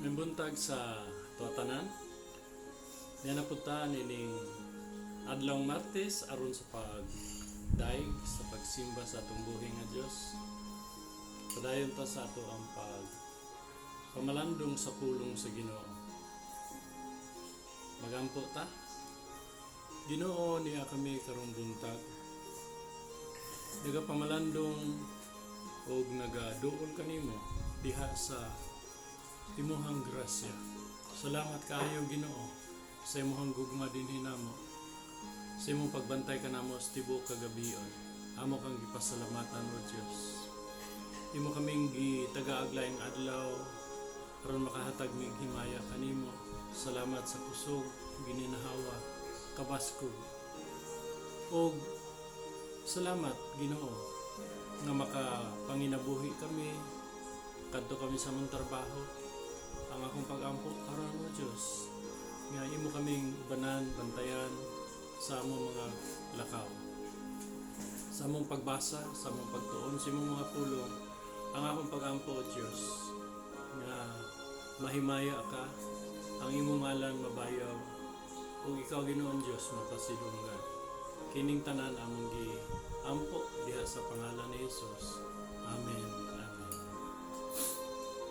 Maayong buntag sa tanan. Niya napunta ining adlawng Martes aron sa pagdaig sa pagsimba sa atong buhi nga Dios. Padayon ta sa ato ang pag pamalandong sa pulong sa Ginoo. Magampo ta. Ginoo, niya kami karong buntag. Nagapamalandong og nagaduol kanimo diha sa imuhang grasya. Salamat kaayo, Ginoo, sa imuhang gugma dinhi namo. Sa imong pagbantay kanamo sa tibuok kagabion. Amo kang gipasalamatan, O Dios. Imo kaming gitagaag laing adlaw aron makahatag mig himaya kanimo. Salamat sa kusog, gininhawa, kabaskog. Og salamat, Ginoo, nga makapanginabuhi kami kadto kami sa among trabaho. Ang akong pag-ampo karon, O Dios, nga imo kaming ubanan, bantayan sa among mga lakaw. Sa among pagbasa, sa among pagtuon sa imong mga pulong, ang akong pag-ampo, O Dios, nga mahimaya ka, ang imong ngalan mabayaw, ug ikaw, Ginoong Dios, mapasidunggan. Kining tanan among gi-ampo diha sa pangalan ni Jesus. Amen. Amen.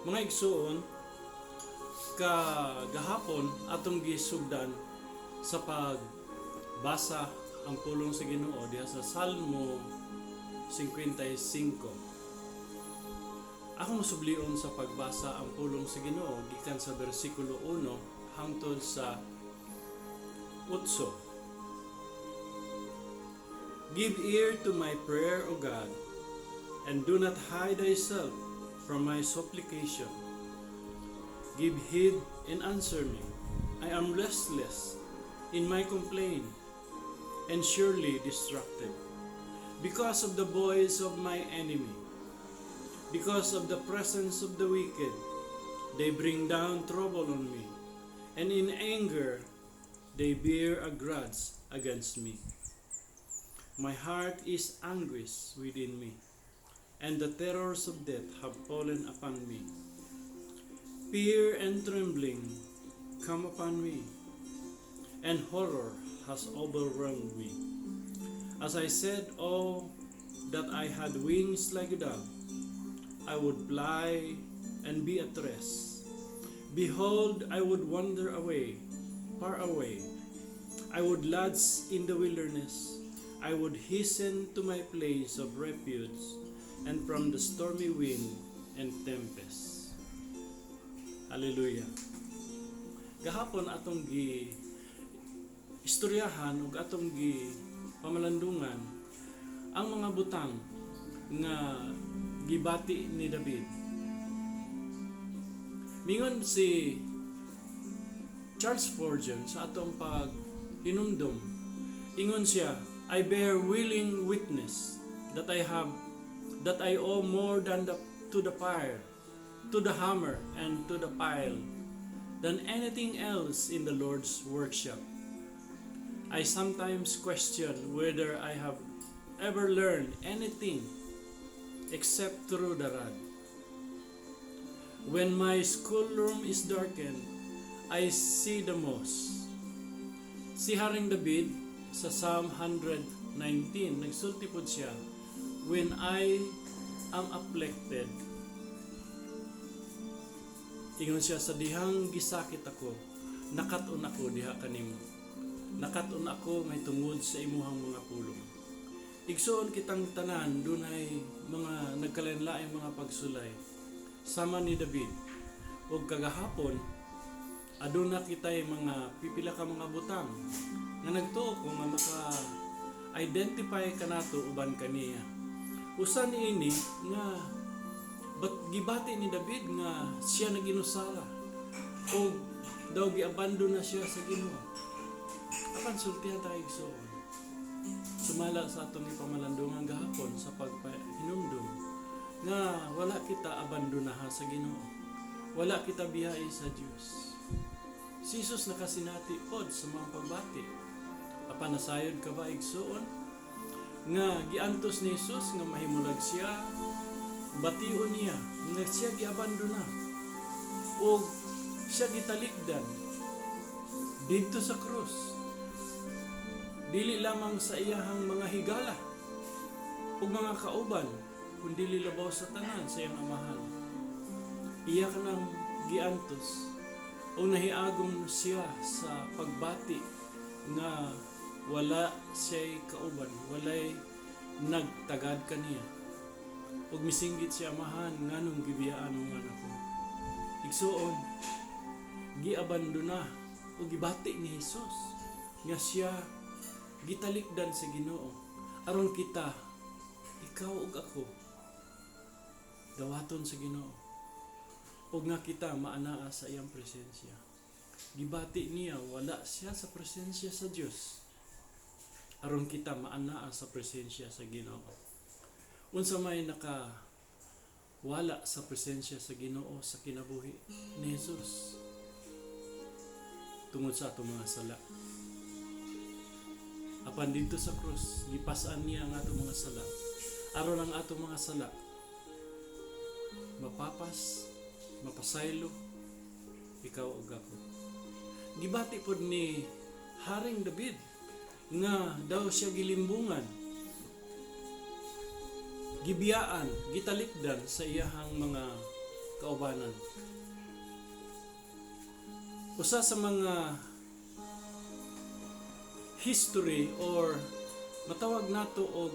Mga igsuon, kagahapon atong gisugdan sa pagbasa ang pulong sa Ginoo diha sa Salmo 55. Akong sublion sa pagbasa ang pulong sa Ginoo gikan sa bersikulo 1 hangtod sa 8. Give ear to my prayer, O God, and do not hide thyself from my supplication. Give heed and answer me. I am restless in my complaint and sorely distracted because of the voice of my enemy, because of the presence of the wicked. They bring down trouble on me, and in anger they bear a grudge against me. My heart is anguish within me, and the terrors of death have fallen upon me. Fear and trembling come upon me, and horror has overwhelmed me. As I said, "Oh, that I had wings like a dove, I would fly and be at rest. Behold, I would wander away, far away. I would lodge in the wilderness. I would hasten to my place of refuge, and from the stormy wind and tempest." Hallelujah. Gahapon atong gi istoryahan ug atong gi pamalandungan ang mga butang nga gibati ni David. Mingon si Charles Spurgeon sa atong pag hinumdum. Ingon siya, "I bear willing witness that I owe more to the fire, to the hammer, and to the file than anything else in the Lord's workshop. I sometimes question whether I have ever learned anything except through the rod. When my schoolroom is darkened, I see the most." Si Haring David sa Psalm 119, nagsulti pod siya, "When I am afflicted," ingon siya, "sa dihang gisakit ako, nakat-on ako diha kanimo. Nakat-on ako may tungod sa imuhang mga pulong." Igsuon, kitang tanan dunay mga nagkalain-laing mga pagsulay sama ni David. Ug kagahapon aduna kitay mga pipila ka mga butang nga nagtuo ko nga maka identify kanato uban kaniya. Usa niini nga but gibati ni David nga siya naginusara o daw giabandon na siya sa Ginoo. Apan sultihan tayo, igsoon. Sumala sa atong ipamalandungan gahapon sa pagpahinumdum nga wala kita abandonaha sa Ginoo. Wala kita biyai sa Dios. Si Jesus nakasinati pod sa mga pagbati. Apan nasayod ka ba, igsoon, nga giantos ni Jesus nga mahimulag siya, bation niya nga siya giabandona? Og Siya gitalikdan didto sa krus. Dili lamang sa iyahang mga higala ug mga kauban, kundi labaw sa tanan sa iyang amahan. Iya kanang giantos o nahiagom siya sa pagbati nga wala siya'y kauban, walay nagtagad kaniya. Ug misinggit siya, "Amahan, nganong gibiyaan mo man ako?" Igsuon, giabandona o gibati ni Jesus nga siya gitalikdan sa Ginoo aron kita, ikaw ug ako, dawaton sa Ginoo ug nga kita maanaa sa iyang presensya. Gibati niya wala siya sa presensya sa Dios aron kita maanaa sa presensya sa Ginoo. Unsa may naka wala sa presensya sa Ginoo sa kinabuhi ni Jesus? Tungod sa atong mga sala. Apan didto sa krus, gipasan niya ang atong mga sala aron ang atong mga sala mapapas, mapasaylo ikaw ug ako. Gibati pod ni Haring David nga daw siya gilimbungan, gibiyaan, gitalikdan sa iyahang mga kaubanan. Usa sa mga history or matawag nato og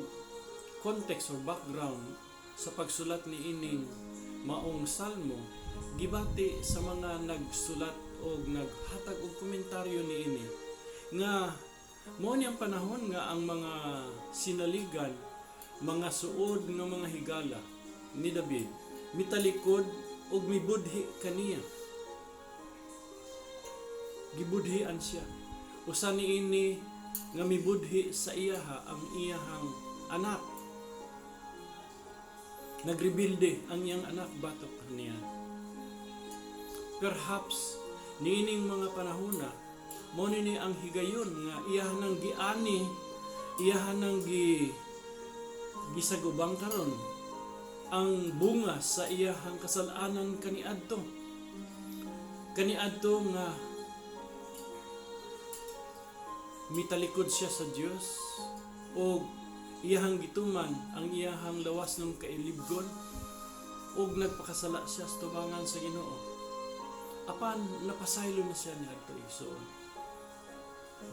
context or background sa pagsulat ni ining maong salmo, gibati sa mga nagsulat og naghatag og komentaryo niini nga mao ni ang panahon nga ang mga sinaligan, mga suod nga mga higala ni David mitalikod og mibudhi kaniya. Gibudhian siya. Usa niini nga mibudhi sa iyaha, ang iyahang anak. Nagrebilde ang iyang anak batok niya. Perhaps niining mga panahona, mao ni ang higayon nga iyahan nang giani, iyahan nang gisagubang karon ang bunga sa iyahang kasalanan kaniadto nga mitalikod siya sa Dios o iyahang gituman ang iyahang lawas ng kailibgon ug nagpakasala siya sa tubangan sa Ginoo. Apan napasaylo na siya niadto, igsoon.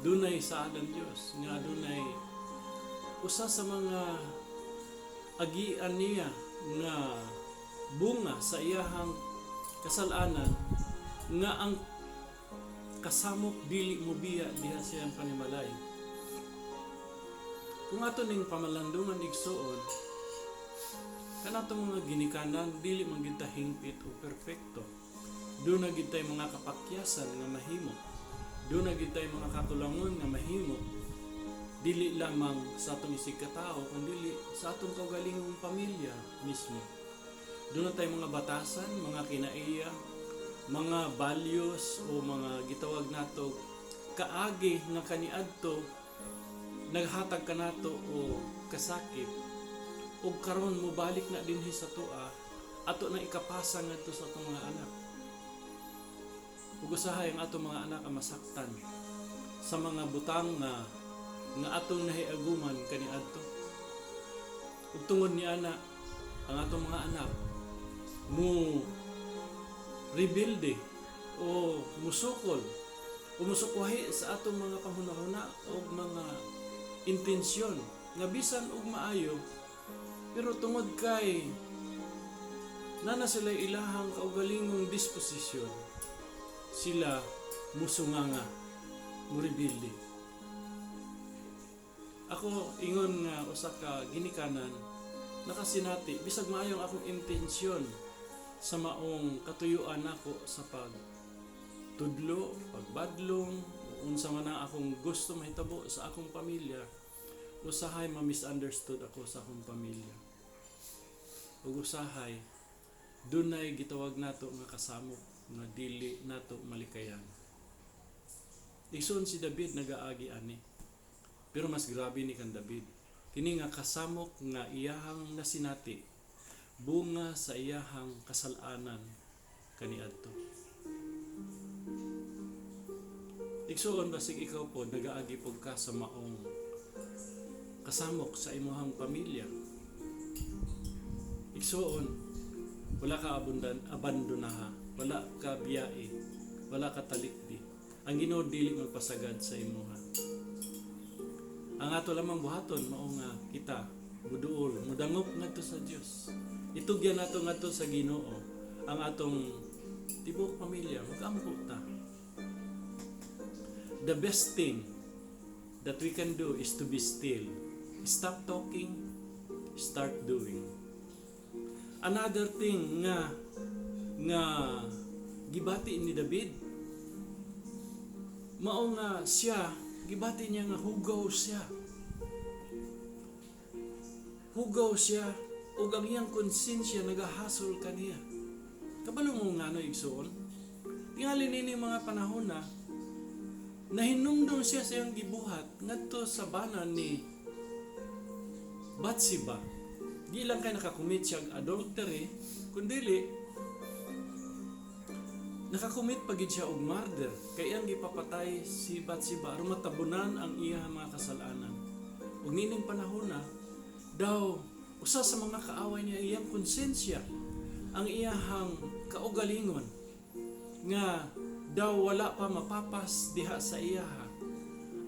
Dunay saad ang Dios nga dunay usa sa mga agian niya nga bunga sa iyahang kasalanan nga ang kasamok dili mo biya diha sa iyang panimalay. Kung ato ning pamalandungan, igsuon, kanatong mga ginikanan, dili man gyud ta hingpit o perpekto. Duna gyud tay mga kapakyasan nga mahimo. Duna gyud tay mga kakulangon nga mahimo. Dili lamang sa atong isig katao, kundi sa atong kaugalingong pamilya mismo. Duna tay mga batasan, mga kinaiya, mga values o mga gitawag nato kaagi nga kaniadto naghatag kanato o kasakit ug karon mobalik na dinhi sa atoa, ato na ikapasa ngadto sa atong mga anak. Ug usahay ang atong mga anak ang masaktan sa mga butang nga nga atong nahiaguman kaniadto. Ug tungod ni ana, ang atong mga anak mo rebelde o musukol o musukwahi sa atong mga panghunahuna o mga intensyon nga bisan og maayo, pero tungod kay nana sila ilahang kaugalingong disposisyon, sila musunganga, murebelde. Ako ingon nga usa ka ginikanan, nakasinati bisag maayo ang akong intensyon sa maong katuyuan nako sa pag tudlo, pagbadlong, o unsa man ang akong gusto mahitabo sa akong pamilya, usahay ma-misunderstood ako sa akong pamilya. Ug usahay dunay gitawag nato nga kasamok nga dili nato malikayan. Igsoon, si David nagaagi ani. Pero mas grabe ni kan David. Kini nga kasamok nga iyahang nasinati, bunga sa iyahang kasalanan kaniadto. Igsuon, basig ikaw po nagaagi pud ka sa maong kasamok sa imuhang pamilya. Igsuon, wala ka abandonaha, wala ka biyai, wala ka talikdi. Ang Ginoo dili magpasagad sa imuha. Ang ato lamang buhaton mao nga kita muduol, mudangop ngadto sa Dios. Itugyan nato ngadto sa Ginoo ang atong tibuok pamilya, magampo ta. The best thing that we can do is to be still. Stop talking, start doing. Another thing nga gibati ni David, mao nga siya, gibati niya nga hugaw siya. Hugaw siya ug ang iyang konsensya nagahasol kaniya. Kabalo mo ngano, igsoon? Tingali nini mga panahon na nahinumdum siya sa iyang gibuhat ngadto sa bana ni Bathsheba. Di lang kay nakakommit siya og adultery, kundili nakakommit pa gid siya og murder kay iyang gipapatay si Bathsheba aron matabunan ang iyang mga kasalanan. Ug nining panahon na daw usa sa mga kaaway niya iyang konsensya, ang iyahang kaugalingon nga daw wala pa mapapas diha sa iyaha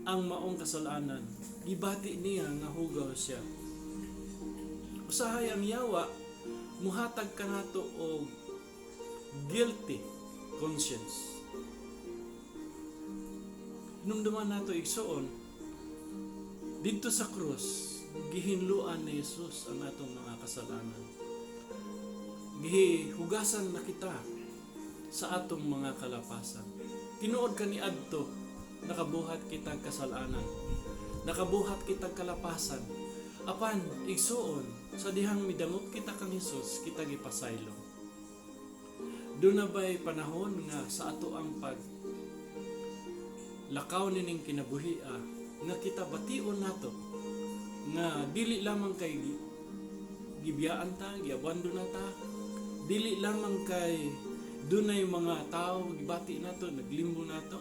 ang maong kasalanan. Gibati niya nga hugaw siya. Usahay ang yawa muhatag kanato og guilty conscience. Hinumduman nato, igsuon, didto sa krus, gihinluan ni Jesus ang atong mga kasalanan. Gihugasan na kita sa atong mga kalapasan. Tinuod kaniadto, nakabuhat kitag kasalanan. Nakabuhat kitag kalapasan. Apan, igsuon, sa dihang midangop kita kang Hesus, kita gipasaylo. Duna ba'y panahon nga sa ato ang pag lakaw nining kinabuhia nga kita bation nato nga dili lamang kay gibiyaan ta, giabandon na ta, dili lamang kay dunay mga tao gibati nato, naglimbo nato?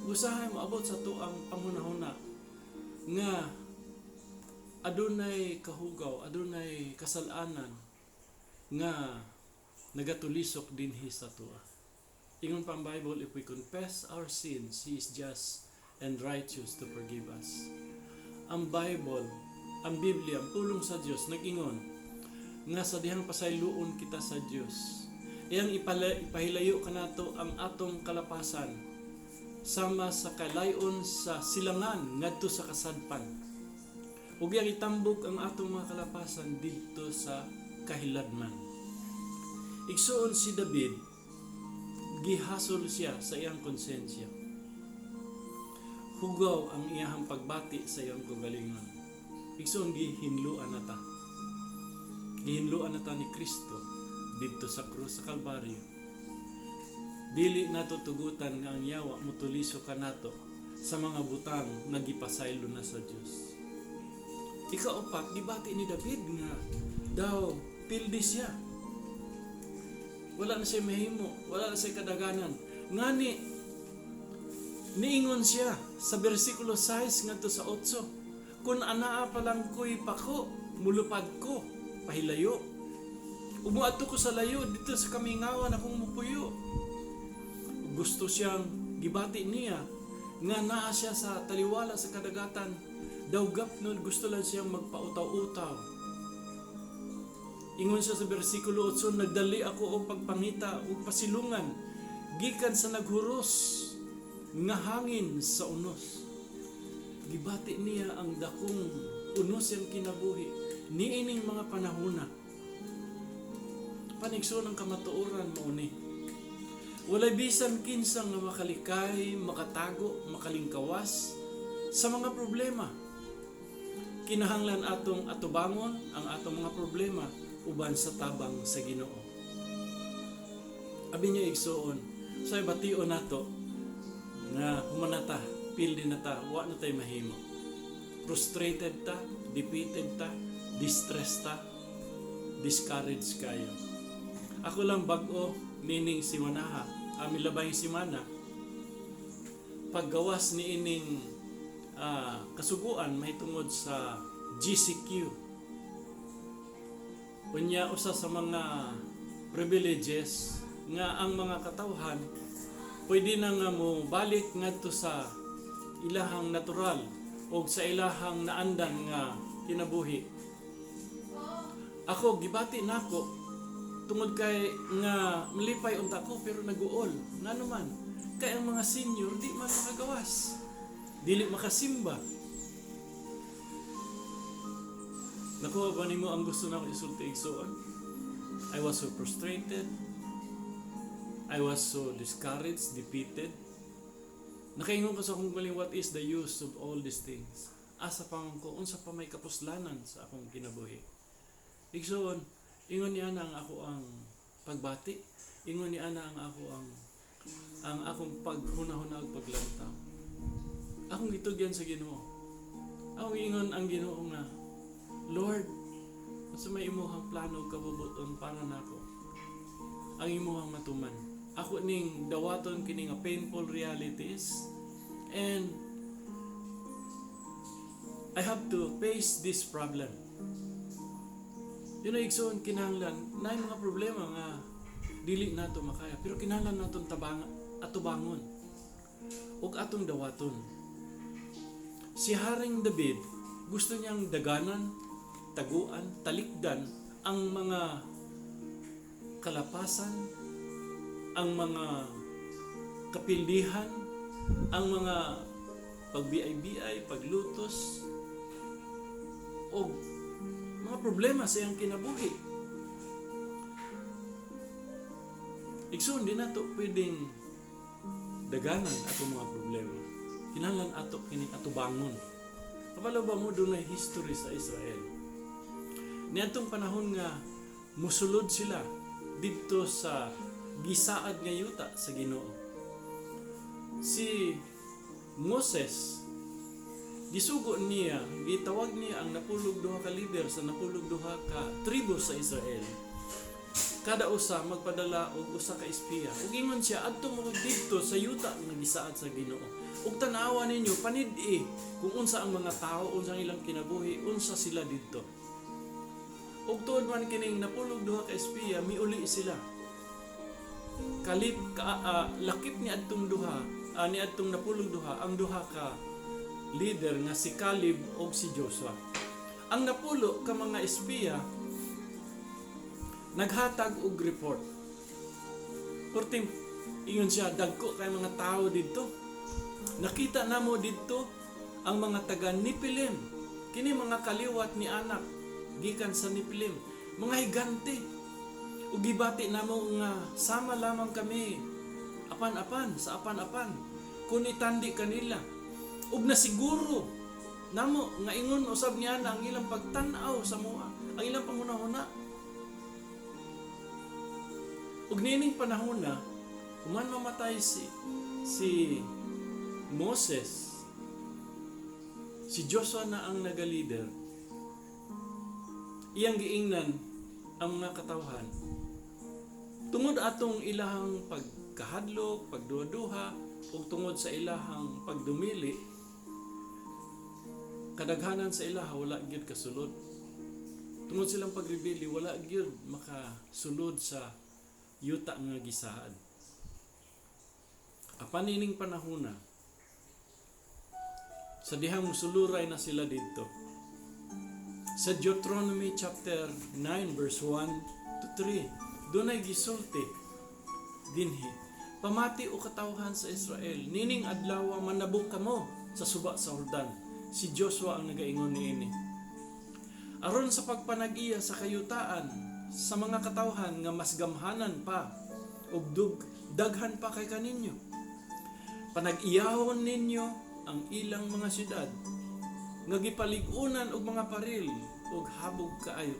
Usahay moabot sa atoang panghunahuna nga adunay kahugaw, adunay kasalanan nga nagatulisok dinhi sa atoa. Ingon pa ang Bible, if we confess our sins, He is just and righteous to forgive us. Ang Bible, ang Biblia, ang pulong sa Dios nag-ingon nga sa dihang pasayloon kita sa Dios, iyang ipahilayo kanato ang atong kalapasan sama sa kalayon sa silangan ngadto sa kasadpan. Ug iyang itambok ang atong mga kalapasan didto sa kahiladman. Igsuon, si David, gihasol siya sa iyang konsensya. Hugaw ang iyang pagbati sa iyang kaugalingon. Igsuon, gihinluan na ta. Gihinluan na ta ni Kristo didto sa krus sa Kalbaryo. Dili nato tugutan nga ang yawa mutuliso kanato sa mga butang nga gipasaylo na sa Dios. Ikaupat, gibati ni David nga daw pildi siya. Wala na siya mahimo, wala na siya kadaganan. Ngani niingon siya sa bersikulo 6 ngadto sa 8, "Kung anaa pa lang ko'y pako, mulupad ko, pahilayo. Umuadto ko sa layo, didto sa kamingawan akong mupuyo." Gusto siyang gibati niya nga naa siya sa taliwala sa kadagatan. Daw gapnon gusto lang siyang magpautaw-utaw. Ingon siya sa bersikulo 8, "Nagdali ako og pagpangita og pasilungan gikan sa naghuros nga hangin sa unos." Gibati niya ang dakong unos iyang kinabuhi niining mga panahona. Panigsuon, ang kamatuoran mao ni, walay bisan kinsa nga makalikay, makatago, makalingkawas sa mga problema. Kinahanglan atong atubangon ang atong mga problema uban sa tabang sa Ginoo. Abi niyo, igsuon, sa bation nato nga human na ta, pildi na ta, wa na tay mahimo. Frustrated ta, defeated ta, distressed ta, discouraged kayo. Ako lang bag-o nining simanaha. milabay semana, paggawas ni ining kasuguan mahitungod sa GCQ. Unya, usa sa mga privileges nga ang mga katawhan pwede na nga mo balik ngadto sa ilahang natural o sa ilahang naandan nga kinabuhi. Ako, gibati nako tungod kay nga malipay unta ko, pero naguol. Ngano man kay ang mga senior di man makagawas, dili makasimba. Nakuha ba nimo ang gusto nako isulti, igsuon? I was so frustrated. I was so discouraged, defeated. Nakaingon ko sa akong galing, "What is the use of all these things? Asa pa man ko, unsa pa may kapuslanan sa akong kinabuhi?" Igsuon, ingon niya ang ako ang pagbati. Ingon niya ang akong paghunahuna ug paglantaw. Akong gitugyan sa Ginoo. Akong ingon ang Ginoo nga, "Lord, unsa may imuhang plano ug kabubuton para nako? Ang imuhang matuman. Ako ning dawaton kini nga painful realities and I have to face this problem." Yun ay, igsoon, kinahanglan na mga problema nga dili nato makaya, pero kinahanglan naton tabang atubangon ug atong dawaton. Si Haring David, gusto niyang daganan, taguan, talikdan ang mga kalapasan, ang mga kapildihan, ang mga pagbiay-biay, paglutos, o mga problema sa iyang kinabuhi. Igsoon, di nato pwedeng daganan atong mga problema. Kinahanglan ato kini atubangon. Kabalo ba mo dunay history sa Israel? Niadtong panahon nga musulod sila didto sa gisaad nga yuta sa Ginoo. Si Moses, gisugo niya, gitawag niya ang 12 ka leader sa 12 ka tribo sa Israel. Kada usa magpadala og usa ka espiya. Ug ingon siya, "Adto mo didto sa yuta nga gisaad sa Ginoo. Ug tan-awa ninyo, panid-i kung unsa ang mga tao, unsa ang ilang kinabuhi, unsa sila didto." Ug tuod man kining 12 ka espiya, miuli sila. Kalip ka, lakip ni adtong duha, ni adtong 12, ang duha ka leader nga si Caleb ug si Joshua. Ang 10 ka mga espiya naghatag og report. Perting ingon siya, "Dagko kay mga tao didto. Nakita namo didto ang mga taga Nefilim. Kini mga kaliwat ni Anak gikan sa Nefilim, mga higante. Ug gibati namo nga sama lamang kami apan-apan sa apan-apan kun itandi kanila. Ug nasiguro namo nga ingon usab niya na ang ilang pagtan-aw sa mua, ang ilang panghunahuna." Ug niining panahon na, human mamatay si Moses, si Joshua na ang naga-leader. Iyang giingnan ang mga katawhan. Tungod atong ilahang pagkahadlok, pagduha-duha, ug tungod sa ilahang pagdumili, kadaghanan sa ilaha wala gyud kasulod. Tungod silang pagrebelde, wala gyud makasulod sa yuta nga gisaad. Apan ining panahona, sa dihang musuluray na sila didto. Sa Deuteronomy chapter 9 verse 1 to 3, dunay gisulti dinhi. "Pamati, o katawhan sa Israel, nining adlaw manabok kamo sa suba sa Jordan." Si Joshua ang nagaingon niini. "Aron sa pagpanag-iya sa kayutaan sa mga katawhan nga mas gamhanan pa ug daghan pa kay kaninyo. Panag-iyahon ninyo ang ilang mga syudad nga gipalig-unan og mga paril ug habog kaayo.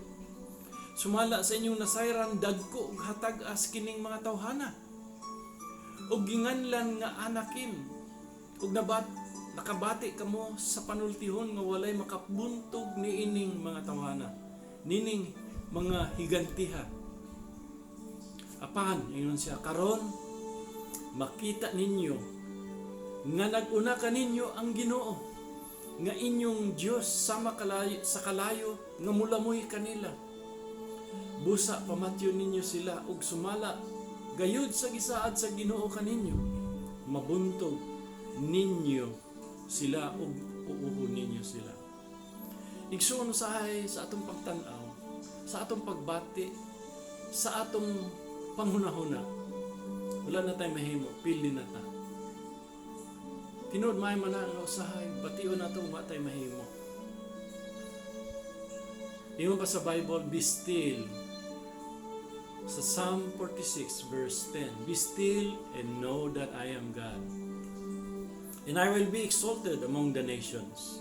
Sumala sa inyong nasayran, dagko ug hatag-as kining mga tawhana ug ginganlan nga Anakim, ug nakabati kamo sa panultihon nga walay makabuntog niining mga tawhana, nining mga higantiha. Apan," ingon siya, "karon Makita ninyo nga nag-una kaninyo ang Ginoo nga inyong Dios sama kalayo, sa kalayo nga mulamoy kanila. Busa pamatyon ninyo sila ug sumala gayud sa gisaad sa Ginoo kaninyo, mabuntog ninyo sila ug uuhon ninyo sila. Igsuon, usahay sa atong pagtan-aw, sa atong pagbati, sa atong panghunahuna, wala na tayo mahimo, pili na ta. Tinuod may man nga usahay, bation nato wa tay mahimo. Ingon pa sa Bible, "Be still." Sa Psalm 46 verse 10, "Be still and know that I am God. And I will be exalted among the nations."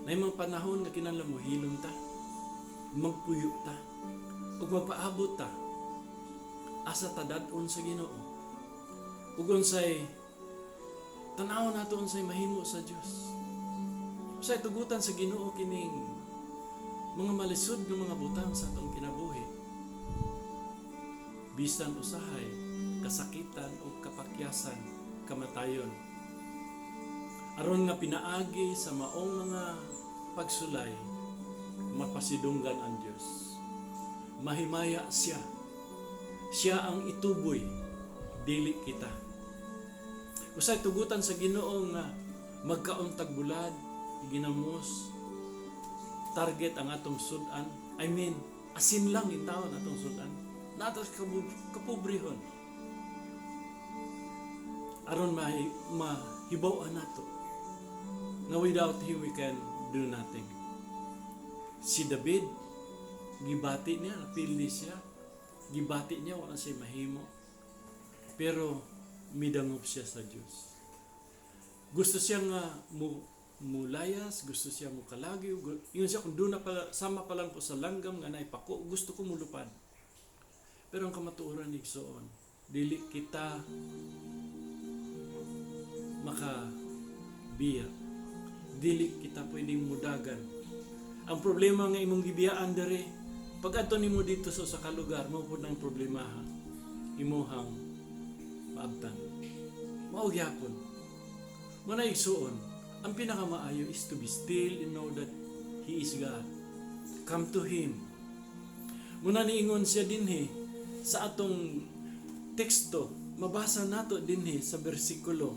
Naay mga panahon nga kinahanglan mo hilom ta, magpuyo ta, ug magpaabot ta asa ta dad-on sa Ginoo. Ug unsay tan-aw nato unsay mahimo sa Dios. Unsay tugutan sa Ginoo kining mga malisod nga mga butang sa atong kinabuhi. Bisan usahay, kasakitan o kapakyasan, kamatayon. Aron nga pinaagi sa maong mga pagsulay, mapasidunggan ang Dios. Mahimaya siya. Siya ang ituboy, dili kita. Usay tugutan sa Ginoo nga magkaon tag bulad, ginamos, target ang atong sudan. I mean, asin lang intawon atong sudan. Naa ta sa kapobrehon. Aron mahibaw-an nato nga without Him we can do nothing. Si David, gibati niya, napili siya. Gibati niya, wala siya mahimo. Pero midangop siya sa Diyos. Gusto siya nga mo mulayas, gusto siya mo kalagi. Ingon siya, kung doon na pala, sama pa lang ko sa langgam nga naipako, gusto ko mulupad. Pero ang kamatuoran, igsoon, dili kita makabiya. Dili kita pwedeng mudagan. Ang problema nga imong gibiyaan dere, pag adto nimo dito sa usa ka lugar, mao pud nang problema ha. Imuhang maabtan. Mao gyapon. Mao na, igsuon, ang pinakamaayo is to be still and know that He is God. Come to Him. Mao na niingon siya dinhi sa atong teksto, mabasa nato dinhi sa bersikulo.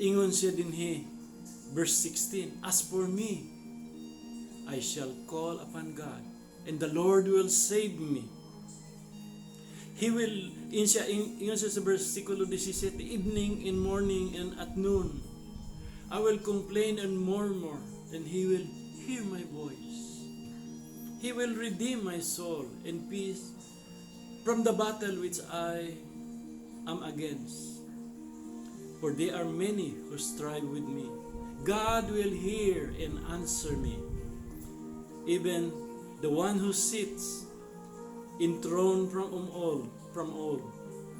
Ingon siya dinhi, verse 16, "As for me, I shall call upon God, and the Lord will save me." He will, ingon siya sa versikulo 17, "Evening and morning and at noon, I will complain and murmur, and He will hear my voice. He will redeem my soul in peace from the battle which I am against. For there are many who strive with me. God will hear and answer me. Even the one who sits enthroned from old,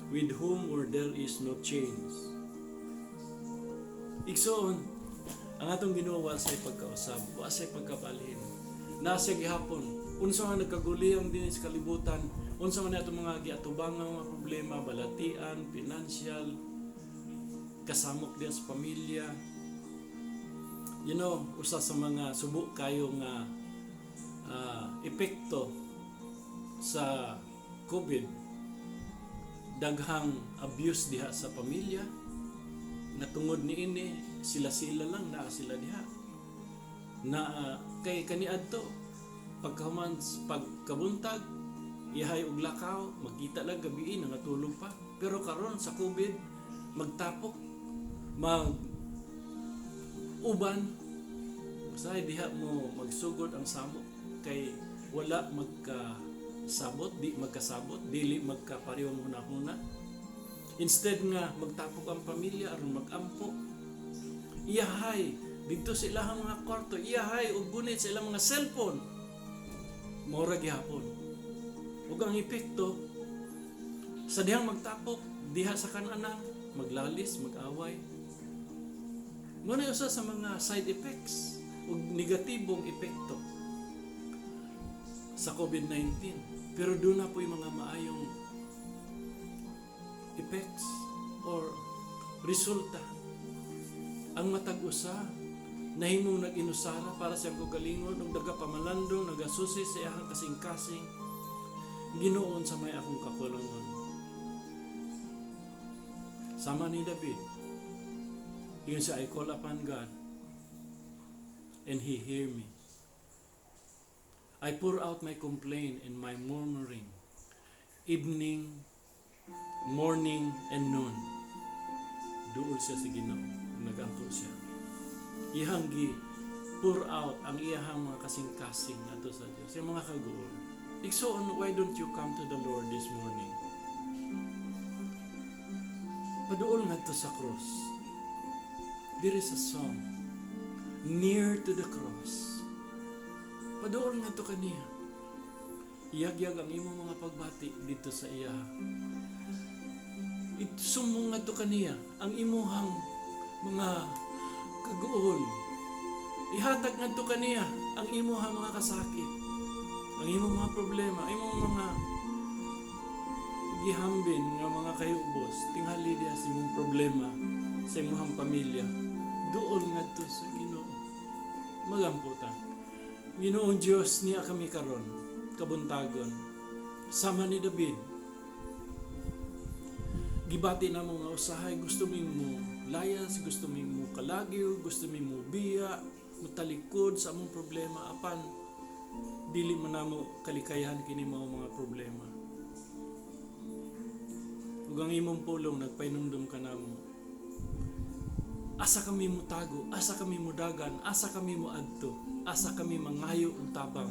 with whom where there is no change." Igsoon, ang atong Ginoo wa say pagkausab, wa say pagkabalhin. Naa siya gihapon. Unsa nga nagkaguliyang din sa kalibutan, unsa man atong mga giatubangan mga problema, balatian, financial, kasamok diya sa pamilya. Usa sa mga subo kayo nga epekto sa COVID, daghang abuse diha sa pamilya na tungod niini sila-sila lang naa sila diha na kay kaniadto pagkahuman pagkabuntag ihay og lakaw, magkita lang gabi nangatulog pa. Pero karon sa COVID, magtapok, mag uban, usahay diha mo magsugod ang samok kay wala magkasabot, di magkasabot, dili magkaparehong hunahuna. Instead nga magtapok ang pamilya aron magampo, iyahay didto sa ilahang mga kwarto, iyahay og gunit sa ilang mga cellphone. Mora gihapon. Ug ang epekto sa dihang magtapok diha sa kananan, maglalis, mag-away. Mao na usa sa mga side effects ug negatibong epekto sa COVID-19. Pero duna poy mga maayong epekto. Effects or resulta. Ang matag usa nahimong nag-inusara para sa iyang kaugalingon ug nagapamalandong, nagasusi sa iyang kasing-kasing. "Ginoo, unsa may akong kakulangon?" Sama ni David, ingon siya, "I call upon God and He hear me. I pour out my complaint and my murmuring, evening, morning, and noon." Duol siya sa Ginoo, nagampo siya. Iyang gi pour out ang iyahang mga kasing-kasing ngadto sa Dios. Yung mga kaguol. Igsoon, why don't you come to the Lord this morning? Paduol ngadto sa cross. There is a song, "Near to the Cross." Paduol ngadto kaniya. Iyagyag ang imong mga pagbati didto sa iya. Isumbong ngadto kaniya ang imuhang mga kaguol. Ihatag ngadto kaniya ang imuhang mga kasakit, ang imong mga problema, ang imong mga gihambin nga mga kahibos, tingali diha sa imong problema sa imong pamilya. Duol ngadto sa Ginoo. Magampo ta. Ginoong Dios, niya kami karon kabuntagon. Sama ni David, gibati namo nga usahay gusto mi mo layas, gusto mi mo kalagyo, gusto mi mo biya, mo talikod sa among problema, apan dili man namo kalikayan kini mao mga problema. Ug ang imong pulong nagpainumdum kanamo. Asa kami mutago, asa kami mudagan, asa kami moadto, asa kami mangayo og tabang,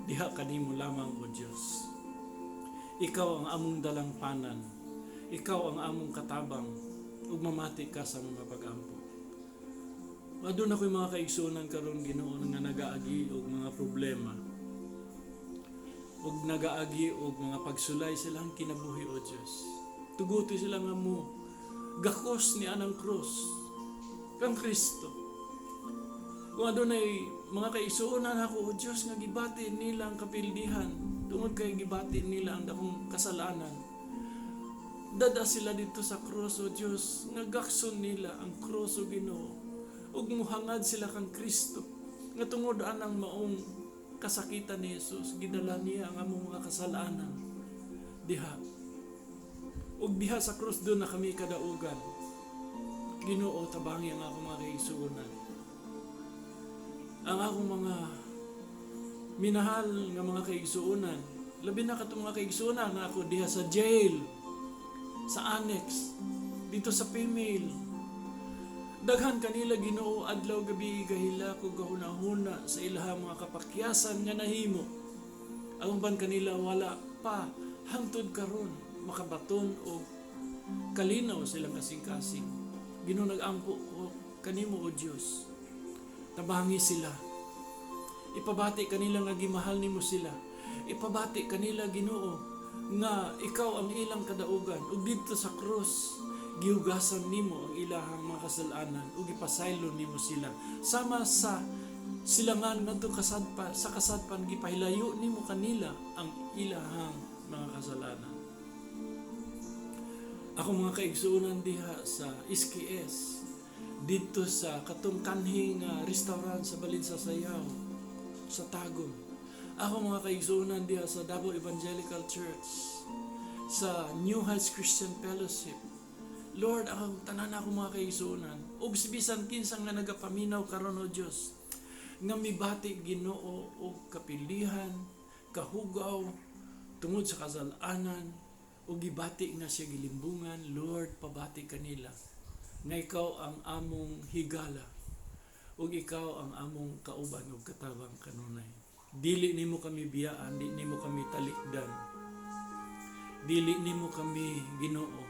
diha kanimo lamang, O Dios. Ikaw ang among dalangpanan. Ikaw ang among katabang ug mamati ka sa mga pag-ampo. Aduna ko'y mga kaigsunan karon, Ginoo, nga nagaagi og mga problema ug nagaagi og mga pagsulay silang kinabuhi, O Dios. Tuguti sila nga mo gakos ni anang krus kang Kristo. Kung adunay mga kaigsuonan ako, O Dios, nga gibati nila ang kapildihan tungod kay gibati nila ang dakong kasalanan. Dad-a sila didto sa krus, O Dios, nga gakson nila ang krus, O Ginoo. Ug muhangad sila kang Kristo. Nga tungod anang maong kasakitan ni Jesus, gidala niya ang among mga kasalanan diha. Ug diha sa krus duna kami kadaugan. Ginoo, tabangi ang akong mga kaigsuonan. Ang akong mga minahal nga mga kaigsuonan, labi na katong mga kaigsuonan na ako diha sa jail, sa annex, didto sa female. Daghan kanila, Ginoo, adlaw gabi gahilak ug gahuna-huna sa ilahang mga kapakyasan nga nahimo. Ang uban kanila wala pa hangtod karon makabaton og kalinaw silang kasing-kasing. Ginoo, nagampo ko kanimo, O Dios. Tabangi sila. Ipabati kanila nga gimahal nimo sila. Ipabati kanila, Ginoo, nga ikaw ang ilang kadaugan ug didto sa krus gihugasan nimo ang ilahang mga kasalanan ug ipasaylo nimo sila sama sa silangan ngadto kasadpan sa kasadpan. Gipahilayo nimo kanila ang ilahang mga kasalanan. Ako mga kaigsuonan diha sa SKS, didto sa katong kanhi nga restaurant sa balin sa Sayaw sa Tagum. Ako mga kaigsuonan diha sa Davao Evangelical Church, sa New Heights Christian Fellowship. Lord, ang tanan ako mga kaigsuonan ug bisan kinsa nga nagapaminaw karon, O Dios, nga mibati, Ginoo, og kapilihan, kahugaw tungod sa kasalanan ug gibati nga siya gilimbungan. Lord, pabati kanila nga ikaw ang among higala ug ikaw ang among kauban ug katabang kanunay. Dili nimo kami biyaan, di nimo kami talikdan, dili nimo kami, Ginoo,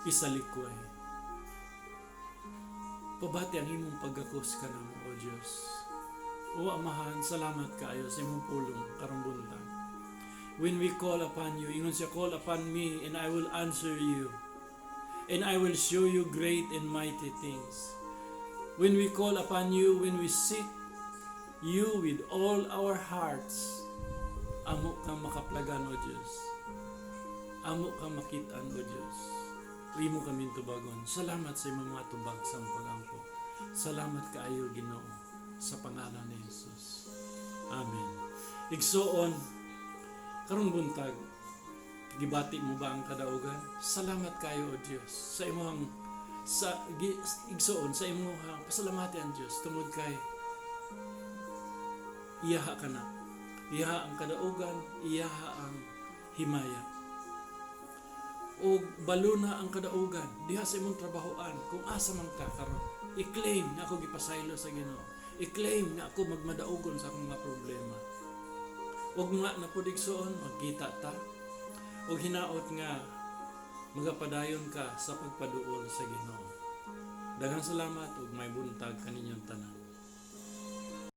isalikway. Pabati ang imong paggakos kanamo, O Dios. O Amahan, salamat kaayo sa imong pulong karong buntag. When we call upon you, ingon siya, "Call upon me and I will answer you. And I will show you great and mighty things." When we call upon you, when we seek you with all our hearts, amo kang makaplagan, O Diyos. Amo ka makit-an, O Dios. Imo kami tubagon. Salamat sa imong mga tubag sa among pagampo. Salamat kaayo, Ginoo, sa pangalan ni Jesus. Amen. Igsuon, karong buntag, gibati mo ba ang kadaugan? Salamat kayo, O Dios, sa imong sa gi, igsuon sa imong pasalamati ang Dios tungod kay iyaha ka na. Iyaha ang kadaugan, iyaha ang himaya. O baluna ang kadaugan diha sa imong trabahoan, kung asa man ka karon. I-claim nga ako gipasaylo sa Ginoo. I-claim nga ako magmadaugon sa akong mga problema. Ug nga na pud, igsuon, magkita ta. Ug hinaot nga magapadayon ka sa pagpaduol sa Ginoo. Daghang salamat ug maayong buntag kaninyong tanan.